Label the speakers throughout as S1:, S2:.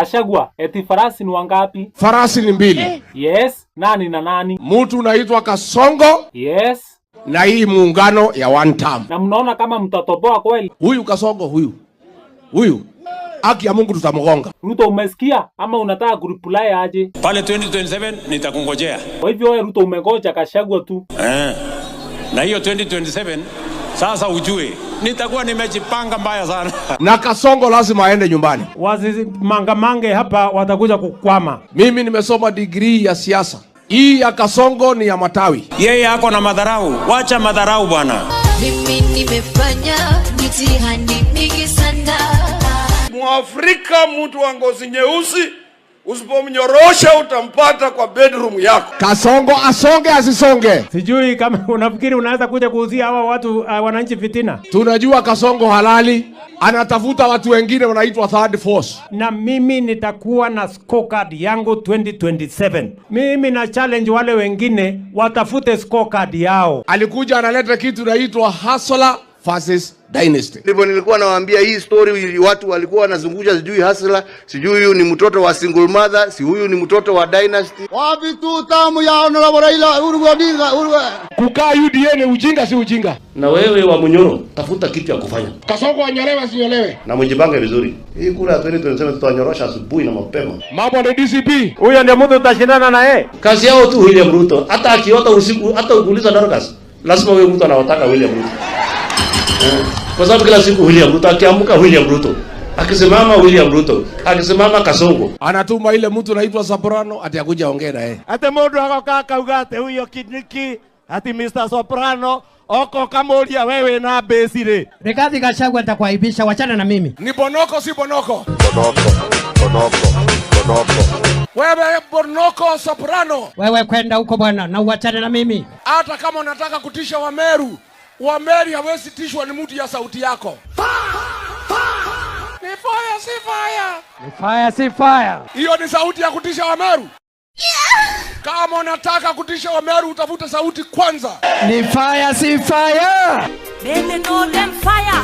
S1: Gachagua, eti farasi ni wangapi?
S2: Farasi ni mbili.
S1: Yes, nani na nani?
S2: Mtu unaitwa Kasongo na hii muungano ya one term.
S1: Na mnaona kama mtatoboa kweli?
S2: Huyu Kasongo huyu huyu, haki ya Mungu tutamgonga.
S1: Ruto, umesikia ama unataka kureply aje?
S3: Pale 2027 nitakungojea.
S1: Kwa hivyo wewe Ruto umengoja Gachagua tu.
S3: Eh. Na hiyo 2027 sasa ujue nitakuwa nimejipanga mbaya sana.
S2: Na Kasongo lazima aende nyumbani.
S4: Wasimangamange hapa, watakuja kukwama.
S2: Mimi nimesoma degree ya siasa. Hii ya Kasongo ni ya matawi.
S3: Yeye ako na madharau, wacha madharau bwana.
S5: Mimi nimefanya mitihani mingi sana.
S6: Mwafrika, mtu wa ngozi nyeusi, usipomnyorosha utampata kwa bedroom yako.
S2: Kasongo asonge asisonge?
S4: Sijui kama unafikiri unaweza kuja kuuzia hawa watu wananchi fitina.
S2: Tunajua Kasongo halali, anatafuta watu wengine wanaitwa third force.
S4: Na mimi nitakuwa na scorecard yangu 2027. Mimi na challenge wale wengine watafute scorecard yao.
S2: Alikuja analeta kitu inaitwa hustler versus dynasty.
S7: Ndivyo nilikuwa nawaambia hii story, watu walikuwa wanazungusha, sijui hustler, sijui huyu ni mtoto wa single mother, si huyu ni mtoto wa dynasty.
S8: Wapi tu tamu ya Honorable Raila Uhuru Odinga Uhuru.
S2: Kukaa UDA ni ujinga, si ujinga?
S9: Na wewe Wamunyoro, tafuta kitu ya kufanya.
S2: Kasongo anyolewe asinyolewe?
S9: Na mjipange vizuri. Hii kura ya 2027 tutawanyoroshwa asubuhi na mapema.
S2: Mambo ni DCP.
S4: Huyo ndio mtu utashindana na yeye.
S9: Kazi yao tu William Ruto, hata akiota usiku, hata ukiuliza Dorcas, lazima huyo mtu anawataka William Ruto. Kwa sababu kila siku William Ruto, akiamka William Ruto, akisimama William Ruto, akisimama Kasongo.
S2: Anatuma ile mtu anaitwa Soprano ati akuja ongee na yeye.
S10: Ati mundu agoka akauga ati huyo Kindiki ati Mr Soprano oko kamuria wewe na base ri.
S11: Rigathi Gachagua, nitakuaibisha, wachana na mimi.
S2: Ni Bonoko si Bonoko?
S7: Bonoko, Bonoko, Bonoko.
S2: Wewe Bonoko Soprano,
S11: Wewe kwenda huko bwana, na uachane na mimi.
S2: Hata kama unataka kutisha Wameru, Wameru hawezi tishwa ni mtu ya sauti yako. Ni fire si fire?
S11: Ni fire si fire?
S2: Hiyo ni sauti ya kutisha Wameru. Kama unataka kutisha Wameru utafute sauti kwanza.
S11: Ni fire si fire?
S5: Baby, know them fire.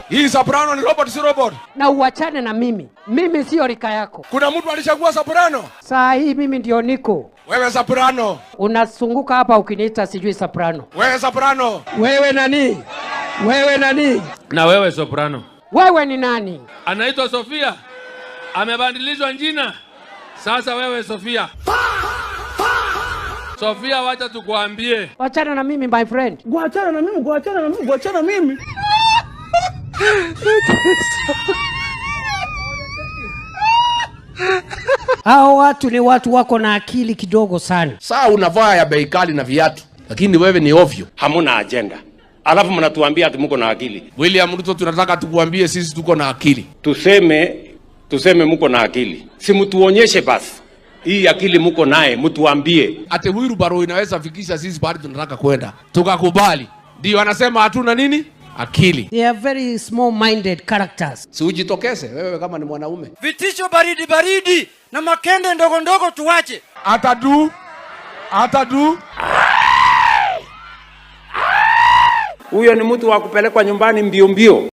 S2: Hii Soprano ni robot si robot?
S11: Na uachane na mimi. Mimi sio rika yako.
S2: Kuna mtu alichagua Soprano?
S11: Saa hii mimi ndio niko.
S2: Wewe Soprano,
S11: Unazunguka hapa ukiniita sijui Soprano.
S2: Wewe Soprano.
S11: Wewe nani? Wewe nani?
S12: Na wewe Soprano.
S11: Wewe ni nani?
S12: Anaitwa Sofia, amebadilishwa jina. Sasa wewe Sofia, Sofia, wacha tukuambie.
S11: Wachana na mimi, my friend.
S10: Kuachana na mimi, kuachana na mimi, kuachana na mimi.
S11: Hao watu ni watu wako na akili kidogo sana.
S2: Saa unavaa ya bei kali na viatu, lakini wewe ni ovyo.
S3: Hamuna agenda. Alafu mnatuambia ati mko na akili.
S2: William Ruto, tunataka tukuambie sisi tuko na akili.
S3: Tuseme mko na akili. Si mtuonyeshe basi. Hii akili mko naye, mtuambie.
S2: Ati wheelbarrow inaweza fikisha sisi pahali tunataka kwenda, tukakubali. Ndio anasema hatuna nini? Akili.
S11: They are very small minded characters.
S2: Si ujitokeze wewe kama ni mwanaume.
S10: Vitisho baridi baridi na makende ndogo ndogo tuwache.
S2: Atadu, atadu.
S3: Huyo ni mtu wa kupelekwa nyumbani mbio mbio.